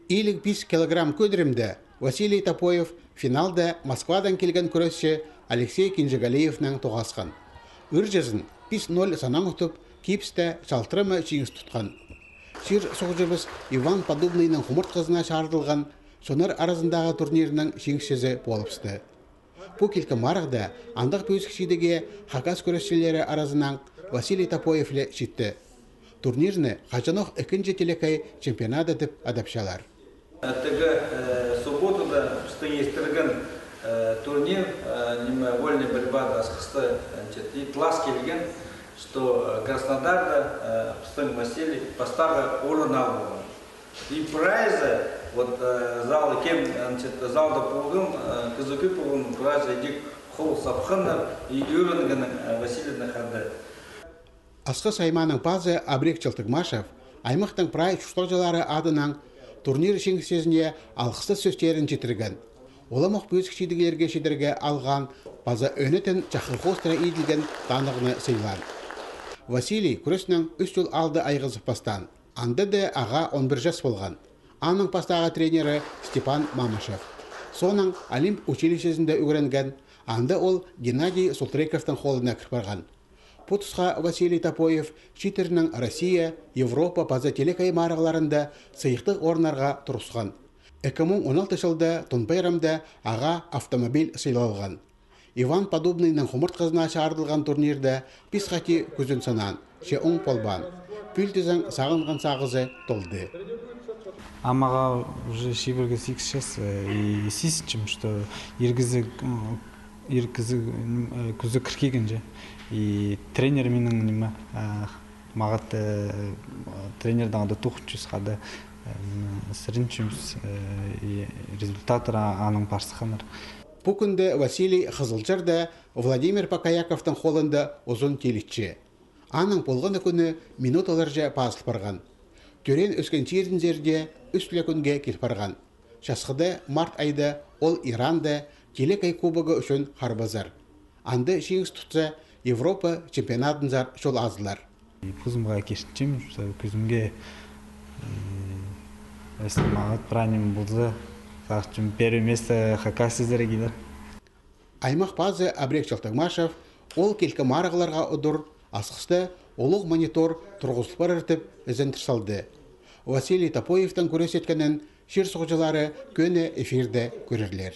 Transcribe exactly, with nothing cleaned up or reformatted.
Илиг пис килограмм кӧдірімде Василий Топоев финалда Москвадаң килген кӱресчі Алексей Кинжегалиевнең тоғасхан. Ырҷызын пис ноль санаң утып, кибісте чалтырама чиңіс тутхан. Чир-суғҷыбыс Иван Поддубныйның хумуртхазына чарыдылған чоннар аразындағы турнирнің чиңісчізі полыбысты. Пу килкім марығда андағ пӧзік чидігге хакас кӱресчілері аразынаң Василий Топоев ле читті. Турнирні хаҷанох ікінҷі телекей чемпионады тіп адапчалар. Тігі, э, субботада пістің истірген, э, турнир, э, ниме, вольный борьбада асхыста, значит, и тлас килген, что, э, Краснодарда, э, пістің Василий пастағы орын алып алған. И прайзы, вот, э, зал кем, значит, залда полған, э, кізі кӧп полған, прайзы идӧк хол сапханнар и ӧрінгеннер, э, Василийні хада. Асхыс аймааның пазы Абрек Чалтыгмашев аймахтың прай чуртағҷылары адынаң турнир чиңісчізіне алғыстығ сӧстерін читірген. Уламох пӧзік чидіглерге чидерге алған паза ӧнетін чахы хоостыра иділген таныхны сыйлаан. Василий кӱреснең ӱс чыл алды айғызып пастаан. Анда даа ағаа он пір час полған. Аның пастағы тренері Степан Мамышев. Соонаң Олимп училищезінде ӱгренген, анда ол Геннадий Султырековтың холына кір парған. Пу тусха Василий Топоев чииттернең Россия, Европа паза телекей марығларында сыйыхтығ орыннарға турғысхан. Ікі муң он алты чылда Тун пайрамда ағаа автомобиль сыйлалған. Иван Поддубныйның хумуртхазына чарыдылған турнирда пис хати кӱзін санаан, че оң полбаан. Пӱӱл тізең сағынған сағызы толды. Амаға уже чибіргі сигіс час, э, и сизінчем, что ир кізі, м, ир кізі, м, э, кӱзі кір килген же. И тренер минің, ниме, э, мағат, э, тренердең ада тоғынчам, хада, э, сіренчем, э, и результаттар а-, аның пар сыхханнар. Пу кӱнде Василий Хызылчарда Владимир Покояковтың холында узун тилітче. Аның полған кӱні минуталарҷа пазыл парған. Тӧреен-ӧскен чирінзерде ӱс ле кӱнге кил парған. Часхыда март айда ол Иранда телекей кубогы ӱчӱн харбазар. Анда чиңіс тутса, Европа чемпионадынзар чол азылар. И позымға киртінчем, что кӱзімге, м, если мағат прай ниме полза, сағынчам, первое место Хакасиязар килер. Аймах пазы Абрек Чалтыгмашев ол килкі марығларға удур Асхыста улуғ монитор турғызыл парар тіп ізендір салды. Василий Топоевтің кӱрес иткенін чир-суғҷылары кӧні эфирде кӧрерлер.